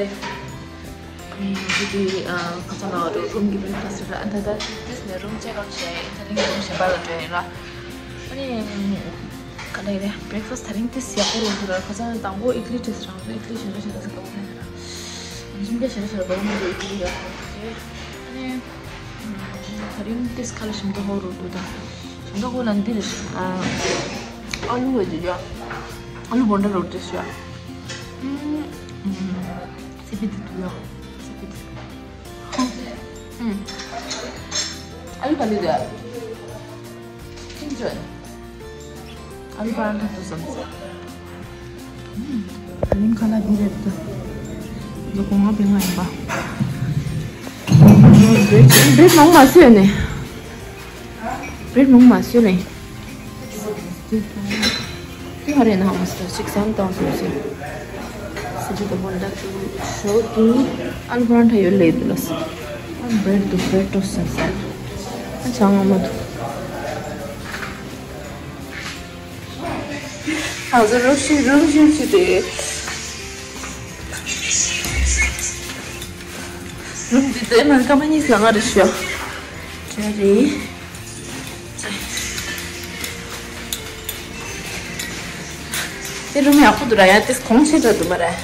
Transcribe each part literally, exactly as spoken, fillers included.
ཨ་ནི་འདི་དེ་ཁ་སང་ལ་རུམ་གྱི་བྷི་རེག་ཕ་སི་ཊི་ར། ཨ་ད་ད་ཏིས་ནས་རུམ་ཅེག་ཨའུཊ་བྱས། ད་རིང་རུམ་གཞན་པ་ལ་འགྲོ་ཡིན་ར། ཨ་ནི་ག་ལ་ཡིན་རེད། བྷི་རེག་ཕ་སི་ཊི་ད་རིང་ཏིས་ཡག་པོ་རུ་འདུག་ར། ཁ་སང་དང་པོ་ཨིཌ་ལི་ཏིས་རང་རེད། ཨིཌ་ལི་གཞན་པ་གཞན་པ་ཟེར་ག་བོ་མེད་ར། ཨ་ནི་སུམ་བརྒྱ་ཞེ་ལྔ་ཞེ་ལྔ་འགྲོ་མི་འདུག་ཨིཌ་ལི་ཡག་པོ་རེད། ཨ་ནི་ད་རིང་ཏིས་ཁ་ལ་ཞིམ་ཏོག་ཧོ་རུ་འདུག་ད་ཞིམ་ཏོག་ཧོ་ལ་འདི་རེད། ཨ་ཨ་ལུ་བ་འདི་ཡ། ཨ་ལུ་བོན་ཌ་རུ་ཏིས་ཡ། ཨུམ། སི་པི་དེ་དུ་ཡོ། སི་པི་དེ། ཨུམ། ཨ་ལུ་ག་ལི་དེ། ཁྱིམ་ཅོན། ཨ་ལུ་པ་ར་ཐ་དུ་སམ་སེ། ཨུམ། ཨ་ལིང་ཁ་ལ་དེ་རེད་དུ། ཛོ་གོང་ང་པེ་ང་ཡིན་པ། བྲེད་བྲེད་མང་མ་བཟོས་ནས། བྲེད་མང་མ་བཟོས་ནས། དེ་ཧ་རེ་ན་ཧ་མ་སི་ཏ་ཅིག་སམ་དང་སོ་སོ། སི་ཇི་དང་བོན་ཌ་ཏུ་ཤོ་ཏུ་ཨན་བྷ་རན་ཐ་ཡོད་ལེ་དུ་ལ་སི། ཨན་བྲེད་དུ་བྲེད་ཏོ་སན་སན། ཨན་ཆང་ང་མ་དུ། ཨ་ཟོ་རུ་ཤི་རུ་ཤི་ཤི་དེ། རུམ་འདི་དེ་ནང་ཀ་མ་གཉིས་ལ་ང་རེ་ཤོ། ཅེ་རེ། དེ་རུམ་ཡག་པོ་འདུག་ར། ཡ་དེ་གོང་ཆེ་དྲགས་འདུག་མ་རེད།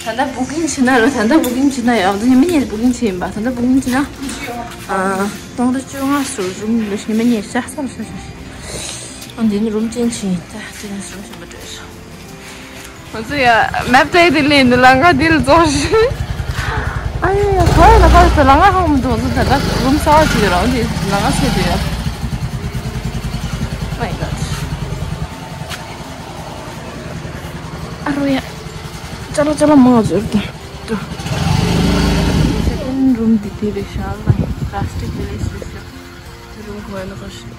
ད་ལྟ་བུ་ཀིང་བྱེད་ན་ར། ད་ལྟ་བུ་ཀིང་བྱེད་ན་ཡག་འདུག་ཉི་མ་གཉིས་བུ་ཀིང་བྱེད་ཡིན་པ། ད་ལྟ་བུ་ཀིང་བྱེད་ན་ཨ་སྟོང་ཕྲག་བཅོ་ལྔ་སུ་རུམ་ལ་ཉི་མ་གཉིས་ཤ་ས་ལ་ཤ་ཤ་ཤ། ཨ་འདི་ནི་རུམ་ཅན་བྱེད་ཡིན། ད་དེ་ནི་རུམ་གཞན་པ་འགྲོ་ཡ་ར། ང་ཚོ་ཡ་མེབ་ཏའི་དེ་ལས་འདི་ལ་ང་འདི་ལ་རྫོགས་ཤི། ཨ་ཡ་ཡ་ག་ཡ་ལ་ག་ཡ་ལ་ང་ཧང་མི་འདུག་ང་ཚོ་ད་ལྟ་རུམ་གསར་པ་ཞིག་ཡོད་ར། འོ་འདི་ལ་ང་ཚོ་དེ་ཡ། My God. ཨ་རོ་ཡ། ཅ་ལག་ཅ་ལག་མང་ང་ཚོ་ཡོད་ད། ད་རུམ་འདི་དེ་རེད་ཤག་ལ་པ་ལ་སི་ཊིག་དེ་ལས་སི་ཤག་དེ་རུམ་གོ་ཡ་ལ་ག་ཤི།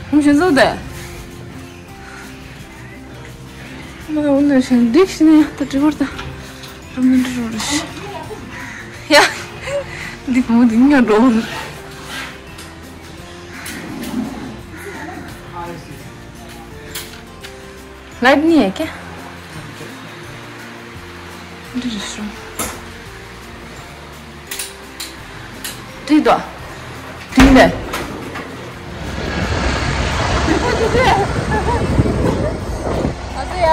རུམ་གཞན་ཚོ་དེ། མ་འོ་ན་ཞིང་འདི་ཤི་ནས་ད་དྲི་བར་ད་རུམ་འདི་འགྲོ་རེ་ཤི། ཡ། འདི་བུ་མོ་འདི་ཉོ་འགྲོ་རེ། ལའིཊ་ནི་ཡ་ཀྱེ། འདི་རེ་ཤི། དྲིས་དོ། དྲིས་ལེ། ང་ཚོ་ཡ་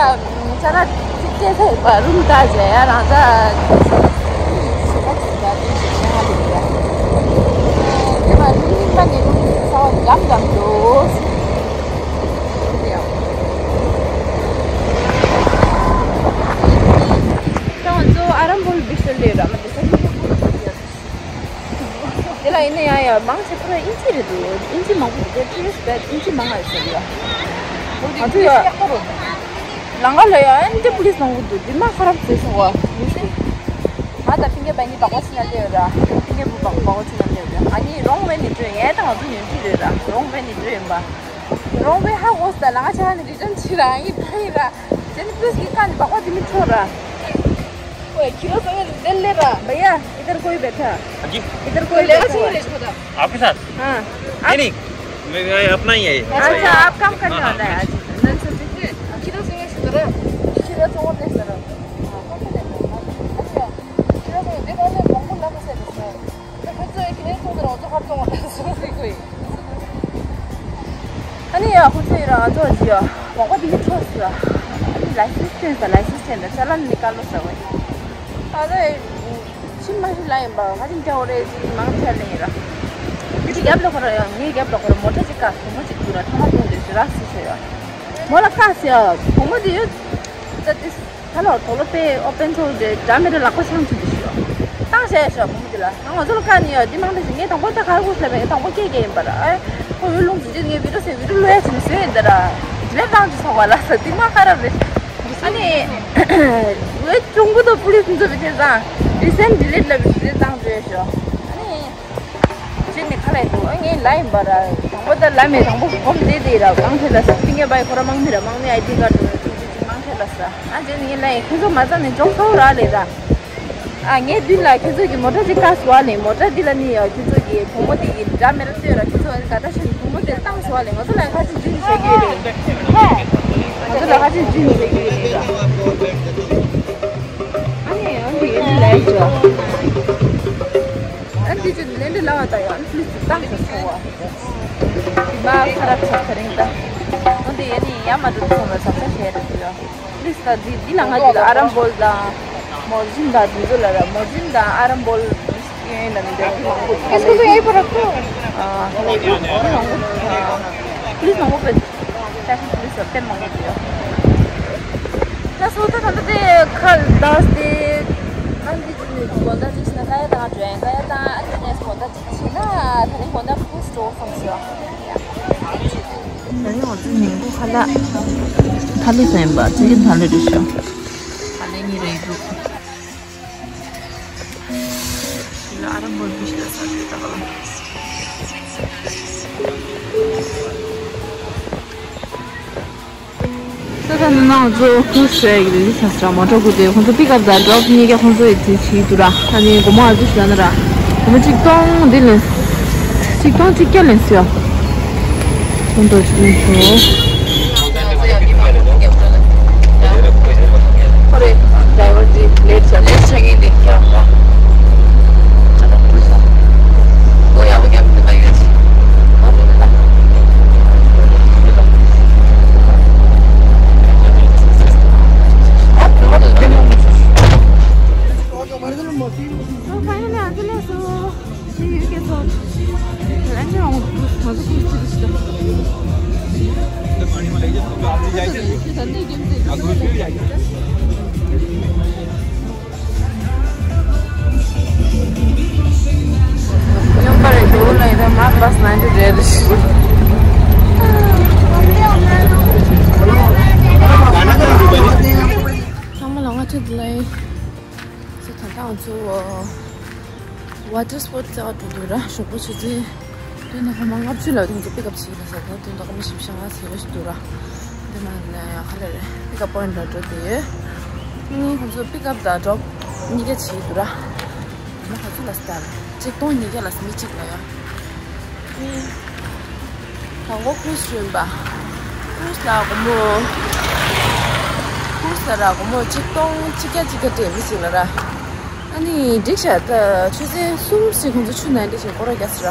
ཅ་ལག་ཅིག་སྐྱེལ་ཚར་ཡོད་པ། རུམ་ལྟ་བྱས་ཡ་རང་ཚ་ཞེ་དྲག་ཅིག་ཡ་དེ་ཞེ་དྲག་ཡ་ལེ་ཡ། དེ་མ་རུམ་རྙིང་པ་ནས་རུམ་གསར་པ་འཇམ་འཇམ་འདུག་ད་ང་ཚོ་ཨ་རམ་བོལ་བི་ཤལ་ལེ་ར་མ་དེ་ས་ཆ་ཁོ་ཁོ་ལ་ཡོད། དེ་ལ་ཡིན་ན་ཡང་ཡང་མང་ཆེ་ཁོ་ར་དབྱིན་ཇི་རེད་འདུག་དབྱིན་ཇི་མང་པོ་འདུག་དེ་ཊུ་རི་སི་ཊི་བེད་དབྱིན་ཇི་མང་ང་ཡོད་ཟེར་ལ། ང་ཚོ་ཡ་ལང་ཀ་ལ་ཡ་ཨན་ཏི་པུ་ལི་སི་མང་པོ་འདུག་འདི་མ་ཁ་རབ་བཟོས་སོང་བ་ཡིན་ཟེར། ང་དང་ཕིང་གེ་བན་གཉིས་སྦག་སྦག་ཕྱིན་ན་སླེབས་ཡོད་ར། ཕིང་གེ་བུ་སྦག་སྦག་ཕྱིན་ན་སླེབས་ཡོད་ར། ང་གཉིས་རོང་བན་ནས་འགྲོ་ཡོད། ངས་ད་ང་ཚོ་ཉོན་ཅི་རེད་ར། རོང་བན་ནས་འགྲོ་ཡིན་པ། རོང་བན་ཧ་གོ་ས་ལང་ཀ་ཆ་ནས་རི་ཊན་ཕྱིན་ར། ཨ་ཡིན་ད་ཡིན་ར། དེ་ནི་པུ་ལི་སི་གི་ཀ་ནས་སྦག་སྦག་དེ་མི་འཕྲོ་ར། ओए, खिलो संगे दिल ले रहा। भैया, इधर कोई बैठा। हाँ जी। इधर कोई ले बैठा हुआ है। आपके साथ? हाँ। ये आप नहीं, मैं, मैं अपना ही है ये। अच्छा, आप काम करने वाला है आज। खिलो संगे से करो। खिलो संगे से करो। हाँ, कौन सा लेना है? अच्छा, खिलो संगे, देखो, मैं बंगलो लाना से देखो। ཁོ་ཚོས་ཁྱེད་ཚོ་འདིར་འོ་ཚོ་ཁར་གཏོང་བ་དང་སོ་སོའི་ཁོས། ཨ་ནི་ཡ་ཁོ་ཚོས་རང་ཚོ་ཅི་ཡ་མག་པ་འདི་འཕྲོག་ཟེར། ཨ་ནི་ལའི་སེན་སི་སྟོན་ཟེར། ལའི་སེན་སི་སྟོན་ད་ཅ་ལག་ནི་དཀའ་ལོ་ཟེར་བ་ཡིན། ད་ལྟ་ཕྱི་མ་ཤི་ལ་ཡིན་པ་ག་ཅིག་རྒྱག་འོ་རེད་ཅིག་མང་ཆེ་ལེ་ཡིན་ར། འདི་རྒྱབ་ལ་ཁོ་ར་ཡང་ངའི་རྒྱབ་ལ་ཁོ་ར་མོ་ཊ་ཅིག་བཀག་བུ་མོ་ཅིག་འདུག་ར། ཐ་མག་འཐུང་དུས་ཞུ་ར་སི་ཆོ་ཡ། མོ་ལ་བཀག་ཟེར་ཡ་བུ་མོ་འདི་ཡོད། ད་དེ། ད་ལོ་དོ་ལོ་པེ་ཨོ་པན་ཚོ་དེ་འདྲ་མི་འདྲ་ལག་པ་འཆང་ཐུབ་དེ་ཤོག་བཏང་བྱས་ཤོག་བུ་མོ་དེ་ལ། ང་ང་ཚོ་ལ་བཀའ་ནི་ཡོད། འདི་མང་དེ་ཞིག་ངས་དང་པོ་ད་ག་རེ་དགོས་ལབ་པ་ཡིན། དང་པོ་སྐད་སྐད་ཡིན་པ་ར། ཨེ་ཁོ་བོད་ལུང་ཟིན་རྗེས་ངས་བི་ཌིའོ་ཟེར་བི་ཌིའོ་ལོ་ཡ་ཆེ་ནི་བཟོས་ཡིན་ད་ར། ཌི་ལེཊ་བཏང་ཅི་སོང་བ་ལ་ས་དེ་མ་ཁ་ར་རེད། ཨ་ནི་བོད་གཞུང་གི་དོ་པུ་ལིས་ཚོ་བི་དེ་བཟང་རི་སེན་ཌི་ལེཊ་ལབ་བི་ཌིའོ་བཏང་བྱས་ཤོག་ཨ་ནི། ཅི་ནི་ཁ་ལས་འདུག་ཨ་ངའི་ལ་ཡིན་པ་ར། དང་པོ་ད་ལ་མེད། དང་པོ་སྒོམ་བསྡད་དེ་ར། གང་ཐད་ལ་ས་ཏིང་ངེ་བའི་ཁོ་ར་མང་མི་ར། མང་མི་ཨའི་ཌི་ཀར་འདུག་ཅིག་ཅིག་ཅིག་མང་ཐད་ལ་ས། ཨ་ཅི་ནི་ངའི་ལ་ཡིན། ཁྱོད་ཚོ་མ་ཙམ་ནས་འཇོག་ཚོགས་ར་ལས་ར། ཨ་ངའི་མདུན་ལ་ཁྱོད་ཚོ་གི་མོ་ཊ་ཅིག་བཀག་སོང་བ་ལས། མོ་ཊ་འདི་ལ་ནི་ཡ་ཁྱོད་ཚོ་གི་བུ་མོ་དེ་གི་འདྲ་མི་ར་ལྟོས་ར། ཁྱོད་ཚོ་ག་ད་ཤ་ནི་བུ་མོ་དེ་བཏང་སོང་བ་ལས། ང་ཚོ་ལ་ཁ་ཅིག་རྒྱུན་བྱེད་ཀྱི་ཡོད་རེད། ང་ཚོ་ལ་ཁ་ཅིག་རྒྱུན་བྱེད་ཀྱི་ཡོད་རེད་ར། ལས་ཀྱི། ཨ་འདི་ཅི་ལེན་འདི་ལ་བ་ད་ཡང་ཨ་ནི་ལིས་ཏི་བཏང་ཤག་སོང་བ། མ་ཁ་ར་ཁ་ཁ་རིང་ད། འོན་ཏེ་ཡ་ནི་ཡ་མ་འགྲོ་སོང་བ་ཟབ་ས་ཤེས་རེད་ཡ། ལིས་ད་འདི་འདི་ལ་ང་འདི་ལ་ཨ་རམ་བོལ་དང་མོ་ཟིན་དང་འདི་ཚོ་ལ་ར་མོ་ཟིན་དང་ཨ་རམ་བོལ་ཡིན་ལ་ནི་འདི་ལ་ཁོ་ཚོ་ཡེ་པོ་ར་ཁོ། ཨ་ཁོ་ལ་ཡེ་པོ་ར་ཁོ། ལིས་མང་པོ་པེ། ཕེ་ཤན་ལིས་ལ་དཔེ་མང་པོ་ཡོད། ད་སོ་ད་ད་ལྟ་དེ་ཁ་ལ་དྭགས་དེ་ཨ་འདི་ཅི་ནས་དགོན་བདག་ཅིག་ཤི་ན་ཀ་ཡ་དང་ཇོ་ཡན་ཀ་ཡ་དང་ཨ་ནི་ནས་དགོན་བདག་ཅིག་ཤི་ན་ད་ནི་དགོན་བདག་ཁུ་སི་ཏོ་སམ་སི། ད་ནི་ང་ཚོ་ཉིན་གུང་ཁ་ལག་ཐ་ལི་ཟ་ཡིན་པ་ཅི་གི་ཐ་ལི་རེད་ཤོ། ཐ་ལི་གཉིས་རེད་འདུག་ཞི་ལ་ཨ་རམ་བོལ་བི་ཞི་ལ་ས་རེད་ད་ག་ལ། ད་ལྟ་ནང་ཚོ་ཁུ་སི་ཡ་གི་རེད་ས་སྲ་མོ་ཊ་ཁུ་དེ་ཁོང་ཚོ་པིག་ཨབ་དང་ཌོབ་གཉིས་ཀ་ཁོང་ཚོ་ཡི་ཚེ་བྱིས་འདུག་ར། ཨ་ནི་སྒོར་མོ་ཨ་ཙི་ཞིག་ལ་ན་ར། སྒོར་མོ་གཅིག་སྟོང་འདི་ལེན། གཅིག་སྟོང་གཅིག་བརྒྱ་ལེན་སོ་ཡ། ཁོང་ཚོ་གཅིག་ལེན་སོ། ཡོང་པ་རེད་འདུག་ལ་ཡིན་ད་མ་བྷ་སི་ནང་དུ་རེད། ཚང་མ་ལ་ང་ཚོ་འདི་ལ་ཡིན། ཚོ་ད་ལྟ་ང་ཚོ་ཝ་ཊར་སི་པོར་ཊི་ཟེར་བ་འགྲོ་འདུག་ར། གཞུག་པ་ཆུ་ཚོད་བདུན་དང་སྐར་མ་ལྔ་བཅུ་ལ་དེང་ཚོ་པིག་ཨབ་བྱེད་ལ་ཟེར་ད་དེ་འདྲ་སྐར་མ་བཞི་བཅུ་ཞེ་ལྔ་ཟེར་བ་ཞིག་འདུག་ར། དེ་མ་ལ་ཡང་ཁ་ལ་རེད། པིག་ཨབ་པོ་ཡིན་ཊི་ལ་འགྲོ་དེ་ཡོད། ཨ་ནི་ཁོང་ཚོ་པིག་ཨབ་དང་ཌོབ་གཉིས་ཀ་བྱེད་འདུག་ར། མ་ག་ཚོད་ལ་སྟར་ཆིག་སྟོང་ཉིས་བརྒྱ་ལ་མི་གཅིག་ལ་ཡ། དང་པོ་ཁུ་སི་ཞོན་པ། ཁུ་སི་ལ་སྒོར་མོ། ཁུ་སི་ལ་ར་སྒོར་མོ་ཆིག་སྟོང་གཅིག་བརྒྱ་གཅིག་བརྒྱ་སྤྲད་མི་གཅིག་ལ་ར། ཨ་ནི་འགྲིག་ཤག་ད་ཆུ་ཚོད་གསུམ་ཞིག་ཁོང་ཚོ་ཆུ་ནང་འདྲ་ཞིག་སྐོར་ར་རྒྱག་སི་ར།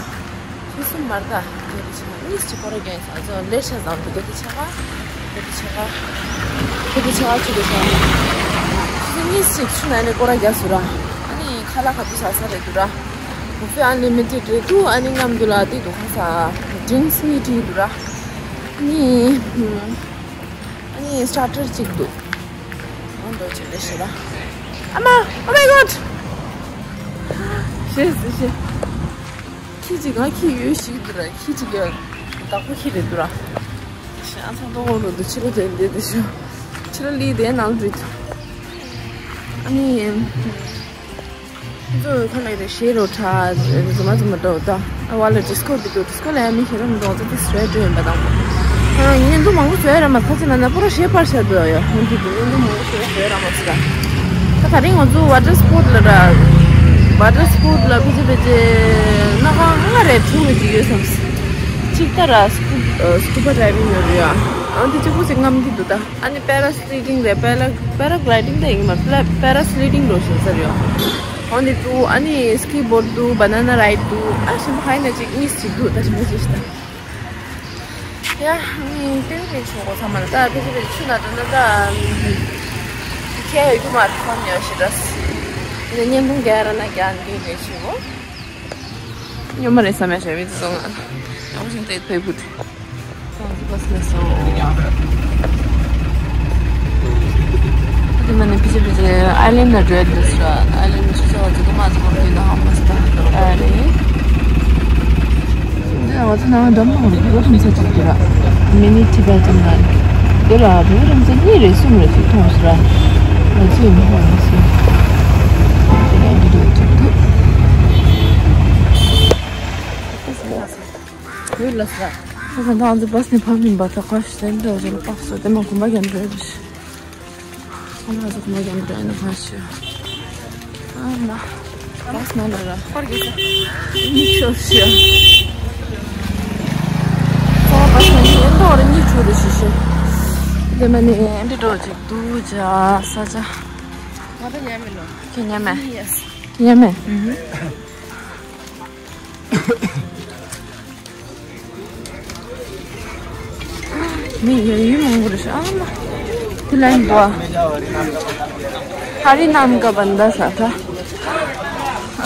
ཆུ་གསུམ་མར་ད་དེ་རེ་ཆ་གཉིས་ཀྱི་སྐོར་ར་རྒྱག་ཡིན་ས་ཚོ་ལེ་ཤ་བཟང་དེ་ག་དེ་ཆ་ག་དེ་དེ་ཆ་ག་དེ་དེ་ཆ་ག་ཆུ་དེ་ཆ་ག་ཆུ་ཚོད་གཉིས་ཤིག་ཆུ་ནང་ནས་སྐོར་ར་རྒྱག་སུ་ར། ཨ་ནི་ཁ་ལག་ག་དུས་ཟ་ས་རེད་འདུག་ར། བུ་ཕེ་ཨན་ལི་མི་ཊེཌ་རེད་འདུག་ཨ་ནི་མཉམ་དུ་ལ་དེ་འདུག་ཁ་ས་ཌི་རིང་སི་གཉིས་སྤྲད་འདུག་ར། ཨ་ནི་ཨ་ནི་སི་ཊར་ཊར་གཅིག་འདུག་ཨ་འདྲ་ཅིག་རེད་ཤི་ར། ཨ་མ། Oh my God! ཤེས་སི་ཤེས། ཁྱི་གཅིག་ང་ཁྱི་ཡོད་ཞིག་འདུག་ར། ཁྱི་གཅིག་ཡོད། བདག་པོ་ཁྱི་རེད་འདུག་ར། ཤ་ཚ་ཏོག་འོ་རུ་འདུག་ཕྱི་ལོ་དེ་འདི་དེ་ཤོ། ཕྱི་ལོ་ལི་དེ་ནང་རུ་འདུག་ཨ་ནི། ཁྱི་ཚོ་ཁ་ལག་རེ་ཞེ་རོ་ཁྲ་རྫུ་མ་རྫུ་མ་འགྲོ་ད། ཨ་བ་ལ་ཌི་སི་ཀོ་འདི་འདུག་ཌི་སི་ཀོ་ལ་ཡ་མི་ཞེ་རོ་མི་འདུག་ང་ཚོ་དེ་སུ་རེད་འགྲོ་ཡིན་པ་དང་པོ། ཨ་བརྙན་ཐུང་མང་པོ་བཟོས་ར་མ་ཁ་ཚ་ན་ན་པོ་ར་ཞེ་པར་ཤ་འདུག་ཡ་ཡ་ཧོན་དུ་འདུག་བརྙན་ཐུང་མང་པོ་ཞེ་ར་བཟོས་ར་མ་ཚུ་ད། ད་ག་རིང་ང་ཚོ་ཝ་ཊར་སི་པོར་ཊི་ལ་ར། ཝ་ཊར་སི་པོར་ཊི་ལ་ཕི་ཇི་ཕི་ཇི་སྣ་ཁ་ལྔ་རེ་དྲུག་རེ་ཅིག་ཡོད་བསམ། གཅིག་ད་ར་སྐུ་སྐུ་བ་ཌའི་བིང་ཡོད་རེད་ཡ། ཨང་དེ་གཅིག་པོ་ཞིག་རྔམ་གྱི་འདུག་ད། ཨ་ནི་པེ་ར་སི་ལི་ཌིང་རེད། པེ་ར་པེ་ར་གི་ལའི་ཌིང་ད་ཡིན་མ་པེ་ར་པེ་ར་སི་ལི་ཌིང་འགྲོ་བཞིན་ས་རེད་ཡ། ཨང་དེ་འདུག་ཨ་ནི་སི་ཀེ་ཊི་བོར་ཌི་འདུག་བ་ན་ན་རའི་ཌི་འདུག་ཨ་ཞིམ་པོ་ཧའི་ན་གཅིག་གཉིས་ཅིག་འདུག་ད་ཞིམ་པོ་ཞིག་ད། ཡ། ཏིང་རིང་ཆུ་གོ་ཚང་མ་ལ་ད་ཕི་ཕི་ཆུ་ན་ད་ན་ད་ཁྱེད་ཡོད་རྒྱུ་མ་ཐོན་ཡོད་ཞེ་དྲག་དེ་ནས་བརྙན་ཐུང་རྒྱག་ར་ན་རྒྱག་འདི་རེད་ཞུ་གོ། སྨྱོན་མ་རེད་བསམ་ཡ་ཞེ་བི་ཙི་སོང་ང་ཡག་པོ་ཞིག་ཏེ་ཕེ་བུ་ཏི་ཁོང་ཚོ་བ་སི་ནས་སོང་། དེ་མ་ནི་ཕི་ཕི་ཕི་ཕི་ཨའི་ལེན་ཌི་ལ་འགྲོ་ཡ་འདུག་ཟེར། ཨའི་ལེན་ཌི་ཆུ་ཚོད་ལ་ཚོད་མ་ཚོད་མ་ཕི་ལ་ཧམ་པ་སྟ་ཨ་རེད། འདི་ང་ཚོ་ནང་འགྲམ་ནང་རུ་བོད་རིམ་ཚ་གཅིག་འདུག་ར། མི་ནི་ཊི་བེ་ཊན་ལ། འདི་ལ་བོད་རིམ་ཚ་གཉིས་རེད་གསུམ་རེད་ཅིག་མཐོང་སོང་ར། ང་ཚོས་མི་ཧ་མི་སོང་། དེ་ལ་འདི་འདྲ་ཅིག་འདུག་བོད་ལ་ས། ཁ་ཁ་ང་ཚོ་བ་སི་ནས་ཕབ་མིན་པ་ད་ཁ་ཤས་དེ་འདྲ་བཟོ་ལ་དཔག་སོ་དེ་མ་གོམ་པ་རྒྱབ་འགྲོ་ཡ་རེད། ཁོང་ལ་ཟུག་མ་རྒྱབ་འདྲ་ནི་ཁ་ཤས། ཨ་མ། བ་སི་ནང་ལ་ར། ཁོར་གྱིས་ས། མིག་ཤོར་ཤོར། ཚོ་བ་སི་ནང་ཨེ་འདྲ་བ་ར་གཉིད་ཆུ་རུ་ཤི་ཤི། དེ་མ་ནི་ཨེ་འདྲ་འགྲོ་ཅིག་འདུག་ཇ་ས་ཇ། ང་ད་ཉལ་མེད་ལོ། ཁྱེད་ཉལ་མེད། Yes. ཉལ་མེད། མི་ཡོད་ཡུལ་མང་པོ་རེད་ཤག་ཨ་མ། དེ་ལ་ཡིན་པ། ཧ་རི་ནམ་ག་བན་ད་ས་ཐ།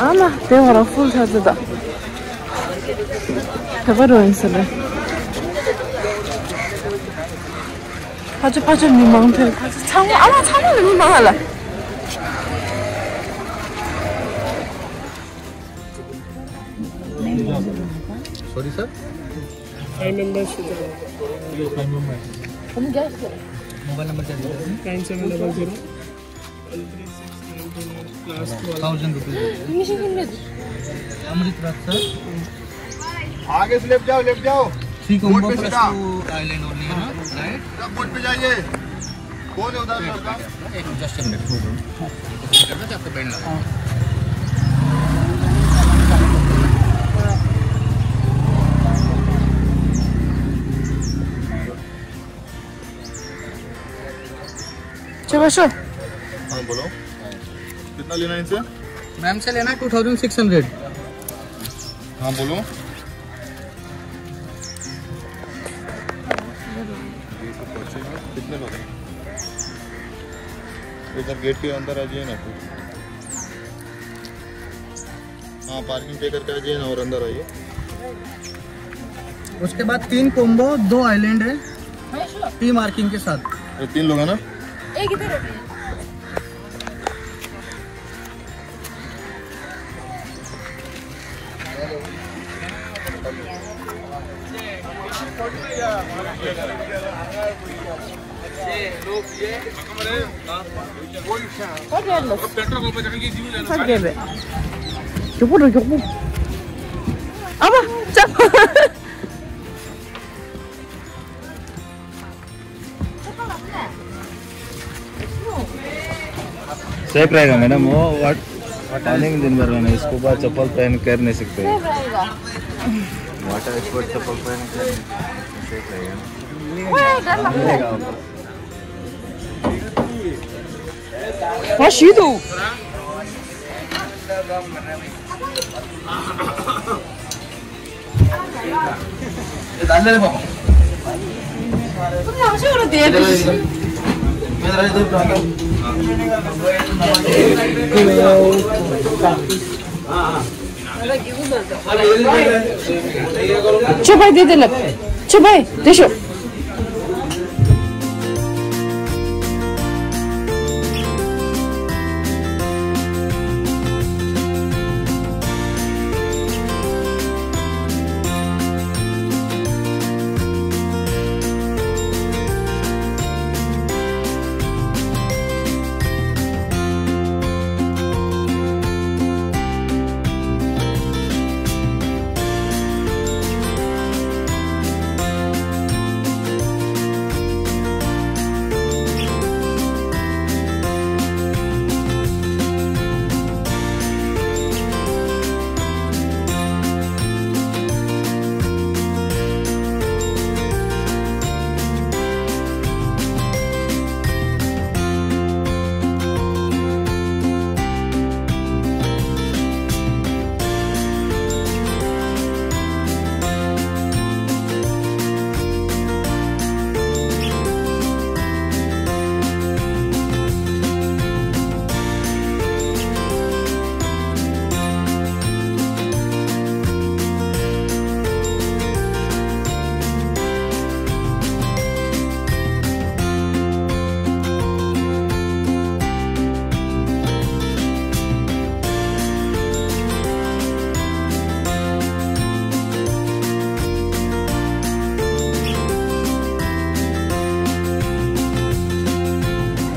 ཨ་མ་དེ་བ་ར་ཧྥུལ་ཐ་ཚོ་ད། དེ་བ་རོ་ཡིན་ས་རེད། ཕ་ཆུ་ཕ་ཆུ་མི་མང་ཐོན། ཕ་ཆུ་ཚང་མ་ཨ་མ་ཚང་མ་ལ་མི་མང་ཨ་ལ། Sorry, sir. Prime membership. Prime seven double zero. Last one. Thousand rupees. अमृत रथ, sir. आगे से लेफ्ट जाओ, लेफ्ट जाओ। Three combo plus two island only, है ना? Right? सब बोट पे जाइए। कौन है उधर लड़का? एक just a minute, hold on. करना चाहते बैंड लगा। चलो, शो। हाँ, बोलो। कितना लेना है इनसे? मैम से लेना है टू थाउजेंड सिक्स हंड्रेड। हाँ, बोलो। ये तो पहुंचे ना, कितने लोग हैं? इधर गेट के अंदर आ जाइए ना फिर। हाँ, पार्किंग पे करके आ जाइए ना और अंदर आइए। उसके बाद तीन कॉम्बो, दो आइलैंड है। टी मार्किंग के साथ। ये तीन लोग हैं ना? एक इधर है। सेफ रहेगा मैडम, वो वाट-, पानी में दिन भर रहना, स्कूबा चप्पल पहन कर नहीं सकते। सेफ रहेगा। वाटर स्पोर्ट चप्पल पहन कर नहीं सकते, सेफ रहेगा ना। ओए, डर लग रहा है। मिलेगा आपको। हाँ, शी दो। ཆུ་བེ་དེ་དེ་ལ། ཆུ་བེ་དེ་ཤོག་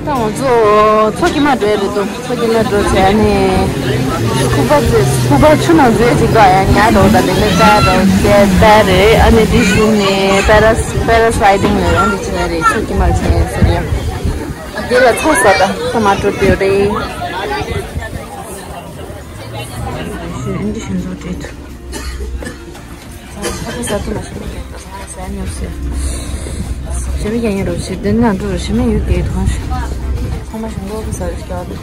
ད་ང་ཚོ་མཚོ་དཀྱིལ་མ་འགྲོ་ཡ་རེད་འདུག་མཚོ་དཀྱིལ་མ་འགྲོ་བྱས་ནས་སྐུ་པར་ཟེར། སྐུ་པར་ཆུ་ནང་འཛུལ་ཅིག་འགྲོ་ཡ་ཉལ་འགྲོ། ད་དེ་ནས་ད་ར་བྱས་ད་རེད། ཨ་ནི་དེ་གཞུག་ནས་པེ་ར་པེ་ར་སི་ལའི་ཌིང་ལ་ཡོང་དེ་བྱས་རེད། མཚོ་དཀྱིལ་མར་བྱས་ཟེར་ཡ། དེ་ལ་ཚོགས་ས་ད་ཚོ་མ་འགྲོ་དེ་རེད། ཨ་ནི་ཤིང་བཟོ་བྲིས་འདུག་ས་ཐོག་ས་ཐོག་ལ་ཞིམ་པོ་རྒྱག་ས་ས་ཉོབ་སེ། ཞིམ་པོ་རྒྱག་ཡིན་རོ་ཞིག་དེ་ན་འགྲོ་རོ་ཞིམ་པོ་ཡོད་དགོས་དོན་ཞིག་ཚང་མ་ཞིམ་པོ་ས་རེ་རྒྱག་དུ།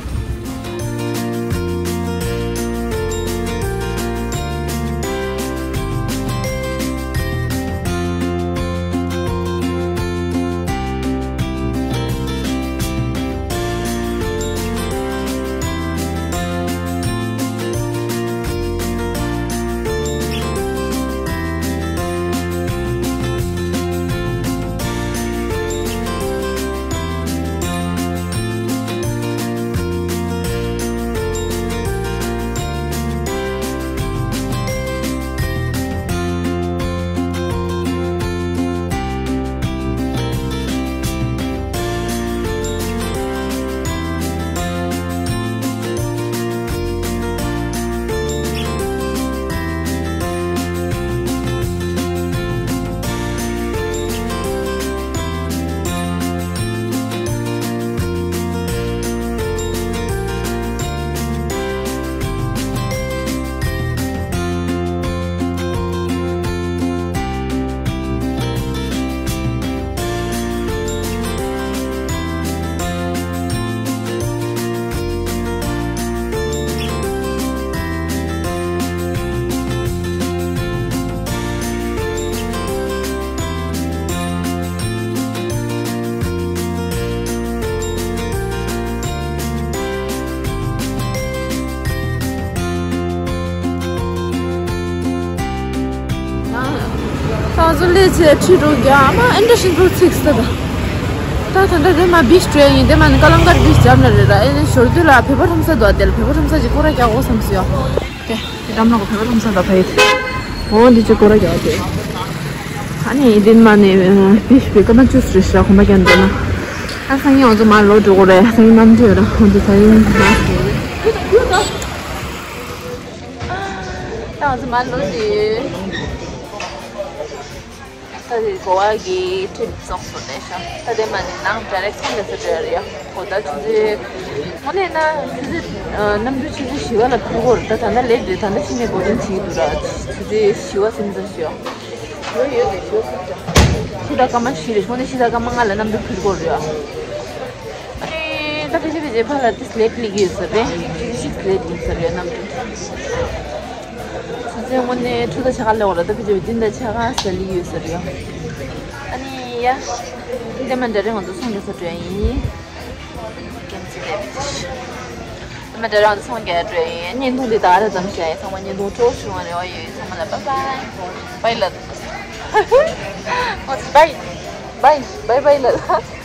ང་ཚོ་སླེབས་ཚེ་ཁྲིད་འགྲོ་རྒྱ་མ་ཨེ་འདྲ་ཞིག་འགྲོ་ཚིག་ས་ད། ད་ད་ད་དེ་མ་བིཆ་འགྲོ་ཡིན་དེ་མ་ནི་ཀ་ལང་ཀར་བིཆ་འཇམ་ན་རེད་ར། ཨེ་ནི་ཞོར་དུས་ལ་བོད་པ་ཁྲོམ་ས་འདུག་དེ་ལ་བོད་པ་ཁྲོམ་ས་ཅིག་སྐོར་ར་རྒྱག་དགོས་བསམ་སོང་ཡ། དེ་དེ་འགྲམ་ལ་གོ་བོད་པ་ཁྲོམ་ས་འདུག་ཕ་ཡི་དེ། འོ་འདི་ཅིག་སྐོར་ར་རྒྱག་དེ། ཨ་ནི་དེ་མ་ནི་བིཆ་བི་ཀ་མ་ཅུས་རེད་ཤག་གོམ་པ་རྒྱག་འདུག་ན། ཨ་སང་ཉིན་ང་ཚོ་མ་ལོག་འགྲོ་དགོས་རེད། སང་ཉིན་གནམ་གྲུ་ཡོད་ར། འོ་འདི་སང་ཉིན་མ་སྐྱེ། ད་ང་ཚོ་མ་ལོག་དེ། ད་དེ་གོ་བ་གི་ཁྲིད་རྫོགས་སོང་ནས་ཤག་ད་དེ་མ་ནི་ནང་ཌའི་རེག་ཊི་ལ་ས་འགྲོ་ཡ་རེད་ཡ། འོ་ད་ཆུ་ཚོད། དངོས་གནས་ན་ཆུ་ཚོད་ཨ་གནམ་གྲུ་ཆུ་ཚོད་བཞི་པ་ལ་འཕུར་དགོས་རེད། ད་ད་ལྟ་ལེཊ་རེད། ད་ལྟ་ཕྱིན་ནས་འགྲོ་གྲོན་བྱེད་ཀྱི་འདུག་ར། ཆུ་ཚོད་བཞི་པ་ཟིན་ཙམ་ཞུ་ཡ། ཡོད་ཡོད་རེད་ཞུ་ཡ། ཕྱི་ཟླ་སྐར་མ་བཞི་རེད། དངོས་གནས་ཕྱི་ཟླ་སྐར་མ་ལྔ་ལ་གནམ་གྲུ་འཕུར་དགོས་རེད་ཡ། ཨ་ནི་ད་ཕལ་ཆེར་ཕལ་ཆེར་ཕར་ལ་ཏིས་ལེཊ་སླེབས་ཀྱི་ཡོད་ས་རེད། ཏིས་ལེཊ་སླེབས་ཀྱི་ཡོད་ས་རེད་གནམ་གྲུ། ཆུ་ཚོད་དངོས་གནས་དྲུག་དང་ཕྱེད་ཀ་སླེབས་པ་རེད། ད་ཕལ་ཆེར་བདུན་དང་ཕྱེད་ཀ་ཙམ་སླེབས་ཀྱི་ཡོད་ས་རེད། ཨ་ནི་ཡ། དེ་མ་འདྲ་རེད། ང་ཚོ་ཚོང་རྒྱག་ས་འགྲོ་ཡ་ཡིན། ཀེམ་ཙི་ལེབ། དེ་མ་འདྲ་རེད། ང་ཚོ་ཚོང་རྒྱག་འགྲོ་ཡ་ཡིན། བརྙན་ཐུང་འདི་ད་ག་རང་ཙམ་བྱས། ཚང་མ་བརྙན་ཐུང་སྤྲོ་བོ་བྱུང་བ་རེ་བ་ཡོད། ཚང་མ་ལ་བྷའི་བྷའི། བྷའི་ལབ། ང་ཚོ་བྷའི། བྷའི་བྷའི་བྷའི་ལབ།